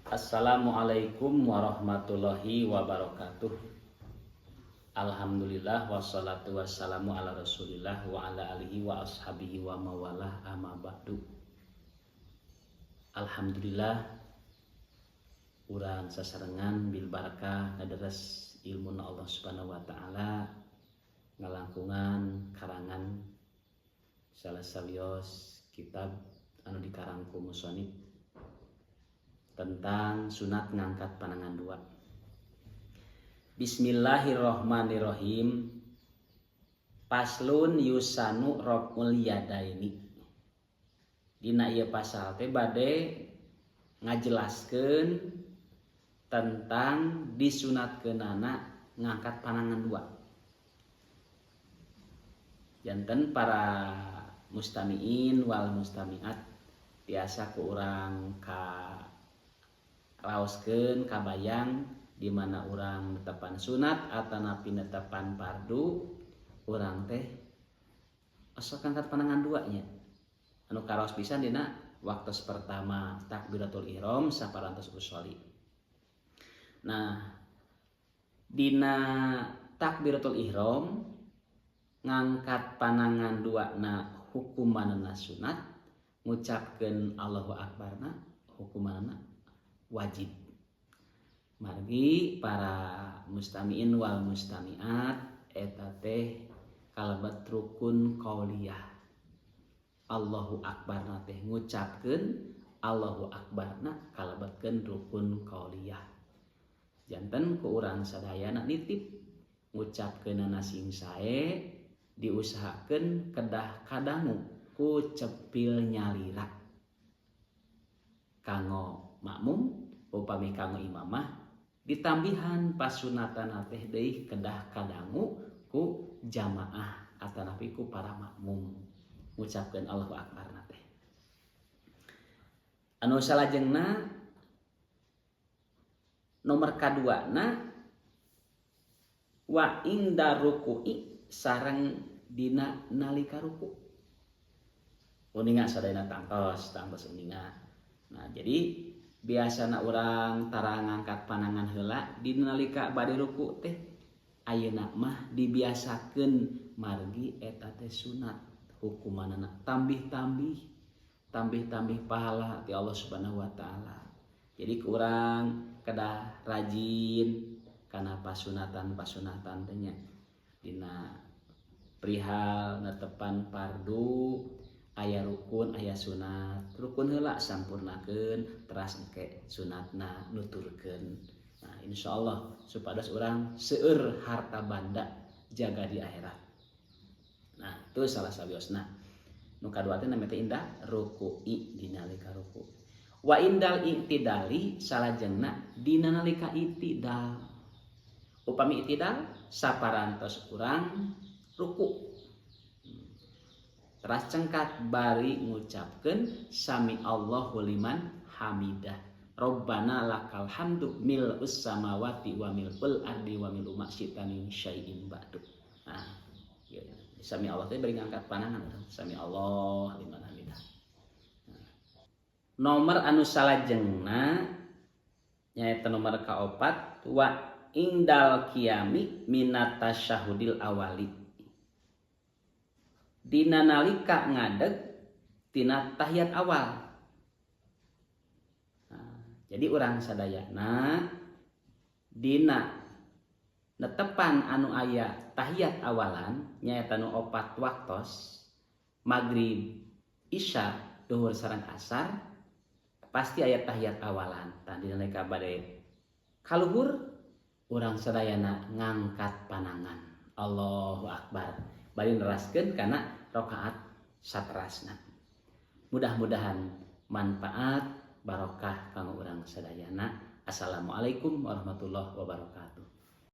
Assalamualaikum warahmatullahi wabarakatuh. Alhamdulillah wassalatu wassalamu ala Rasulillah wa ala alihi wa ashabihi wa mawalah, amma ba'du. Alhamdulillah, urang sasarengan bil barakah ngadares ilmu Allah Subhanahu wa Taala, ngalangkungan karangan salah sawios kitab anu dikarang ku musonif tentang sunat ngangkat panangan dua. Bismillahirrohmanirrohim. Faslun yusanu raf'ul yadaini. Dina ieu pasal teh bade ngajelaskeun tentang disunatkeunana ngangkat panangan dua. Janten para mustamiin wal mustamiat biasa ku urang ka raoskeun kabayang di mana urang netepan sunat atanapi netepan fardu, urang teh osok ngangkat panangan duanya anu karaos pisan dina waktu pertama takbiratul ihram saparantos usoli. Nah, dina takbiratul ihram ngangkat panangan dua na hukumanana sunat, ngucapkeun Allahu Akbarna hukumanana wajib. Margi para mustamiin wal mustamiat, eta teh kalebet rukun qauliyah. Allahu Akbar na teh, ngucapkeun Allahu Akbar na kalebetkeun rukun qauliyah. Janten ku urang sadayana nitip ngucapkeunana sing sae, diusahakeun kedah kadangu ku cepil nyalira kanggo makmum. Upami kanggo imamah ditambihan pasunatan teh deui kedah kadangu ku jamaah atanapi ku para makmum ngucapkeun Allahu Akbar teh. Anu salajengna, nomor kaduana, wa inda ruku'i, sareng dina nalika ruku. Uninga sadayana, tangtos tangtos uninga. Nah, jadi biasana urang tara ngangkat panangan heula dina nalika bade ruku teh. Ayeuna mah dibiasakeun margi eta teh sunat hukumanana, tambih-tambih tambih-tambih pahala ti Allah Subhanahu wa Taala. Jadi kurang kedah rajin karena pasunatan pasunatan teh nya. Dina perihal netepan fardu aya rukun, aya sunat. Rukun heula sampurnakeun, teras engke sunatna nuturkeun. Nah, insyaallah supados urang seueur harta banda jaga di akhirat. Nah, itu salah sawiosna. Nu kadua teh namanya teh inda ruku'i, dina nalika ruku. Wa indal i'tidali, salajengna dina nalika i'tidal. Upami i'tidal saparantos urang ruku teras cengkat bari ngucapkeun sami Allahu liman hamidah, Rabbana lakal hamdu mil'us samawati wa mil'ul ardi wa mil'u ma syi'ta min syai'in ba'du. Nah, ya, sami Allah teh bari ngangkat panangan, sami Allah liman hamidah. Nah, nomor anu salajengna nyaeta nomor kaopat, wa indal qiyami minat tasyahudil awali, dina nalika ngadeg tina tahiyat awal. Nah, jadi urang sadayana dina netepan anu aya tahiyat awalan nyaeta nu opat waktos, maghrib, isya, duhur sareng asar, pasti aya tahiyat awalan. Tah, dina nalika bade kaluhur urang sadayana ngangkat panangan Allahu Akbar bari neraskeun kana rakaat saterasna. Mudah-mudahan manfaat barokah kanggo urang sadayana. Assalamualaikum warahmatullahi wabarakatuh.